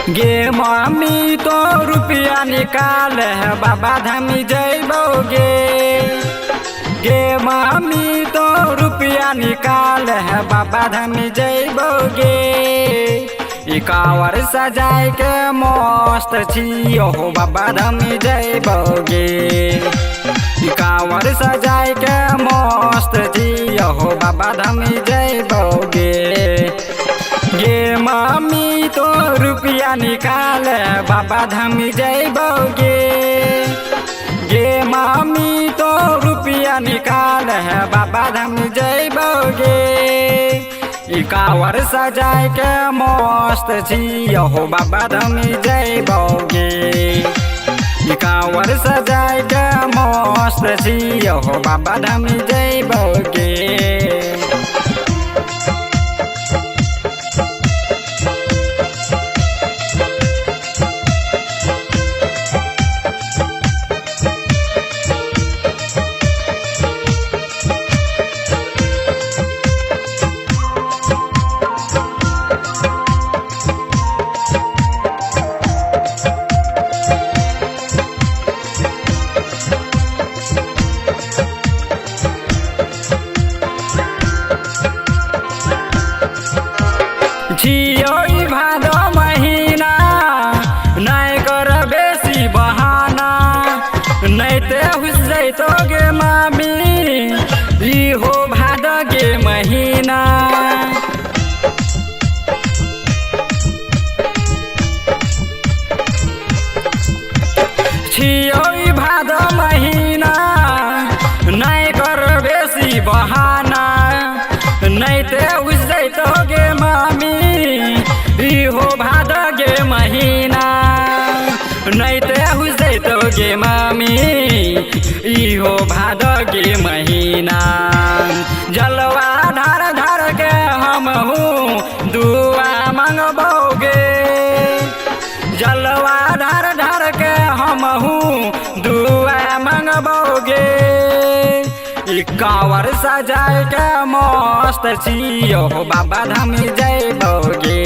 गे मम्मी तो रुपया निकाल है बाबा धाम जइबोगे। गे मम्मी तो रुपया निकाल है बाबा धाम जइबोगे। ई कांवर सजाय के मस्त छी हो बाबा धाम जइबोगे। ई कांवर सजाय के मस्त छी हो बाबा धाम जइबोगे। गे मम्मी तो रुपया निकाल बाबा धाम जइबोगे। गे मम्मी तो रुपया निकाल बाबा धाम जइबोगे। ई कांवर सजाय के मस्त छी हो बाबा धाम जइबोगे। ई कांवर सजाय के मस्त छी हो बाबा धाम जइबोगे। छियो भादो महीना नहीं कर बेसी बहाना, नहीं ते हुस जैतो गे मामी ई हो भादो गे महीना। छियो भादो महीना नहीं कर बेसी बहाना, नहीं ते हुस जैतो गे मामी ई हो भादो गे महीना। नहीं ते हुस जैतो गे मामी ई हो भादो गे महीना। जलवा धार धार के हम हूँ दुआ मंगबोगे। जलवा धार धार के हम हूँ दुआ मंगबोगे। ई कांवर सजाय के मस्त छी हो बाबा धाम जइबोगे।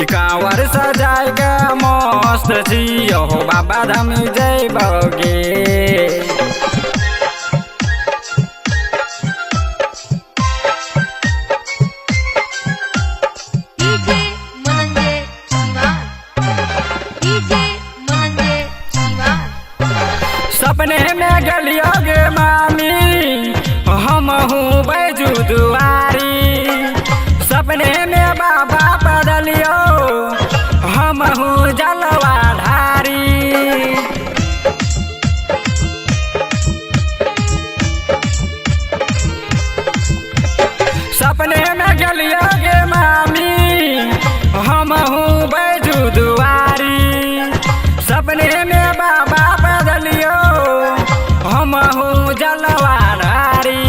ई कांवर सजाय के मस्त छी हो बाबा धाम जइबोगे। DJ Mananje Siwan, DJ Mananje Siwan. सपने में गलियो गे मामी हम हूँ बैजू दुआरी। सपने में बाबा बदलियो हम हूँ जलवा धारी। सपने में गलियो गे मामी हम हूँ बैजू दुआरी। सपने में बाबा बदलियो हम हूँ जलवा धारी।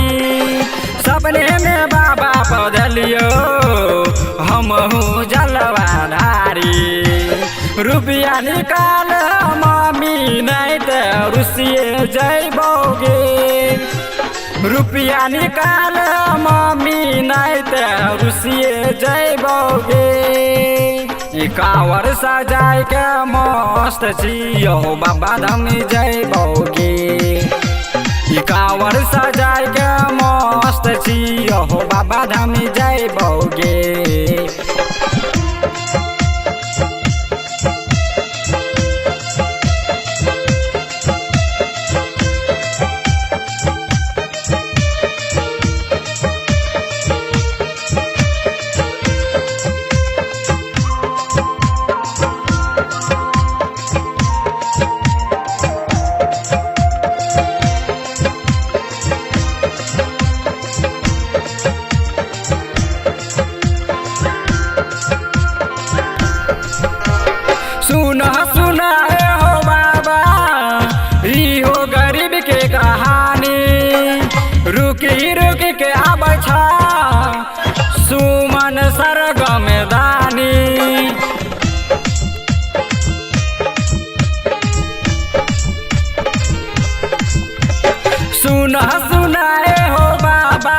सपने में बाबा बदलियो हम हूँ जलवा धारी। रुपया निकाल मम्मी नहीं ते रुसिए जइबोगे। रुपया निकाल मम्मी नहीं ते रुसिए जइबोगे। ई कांवर सजाय के मस्त छी हो बाबा धाम जइबोगे। ई कांवर सजाय के मस्त छी हो बाबा धाम जइबोगे। सुना सुना हो बाबा ई हो गरीब के कहानी। रुकी रुकी के आबै छा सुमन सरगम दानी। सुना सुना हो बाबा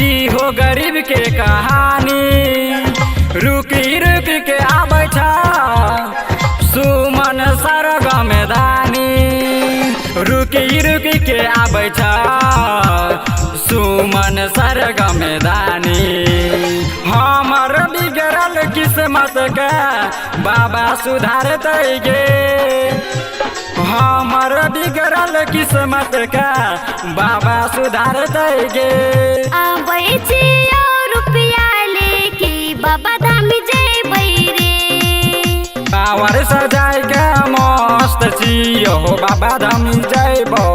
ई हो गरीब के कहानी। रुकी रुकी के आबै रुकि रुकि के आबै छ सुमन सरगम दानी। हमर बिगड़ल किस्मत के बाबा सुधारतै गे। हमर बिगड़ल किस्मत के बाबा सुधारतै गे। आबै छियौ रुपया लेके बाबा धाम जयबै रे। कांवर सजाय के मस्त छियौ बाबा धाम जयबौ।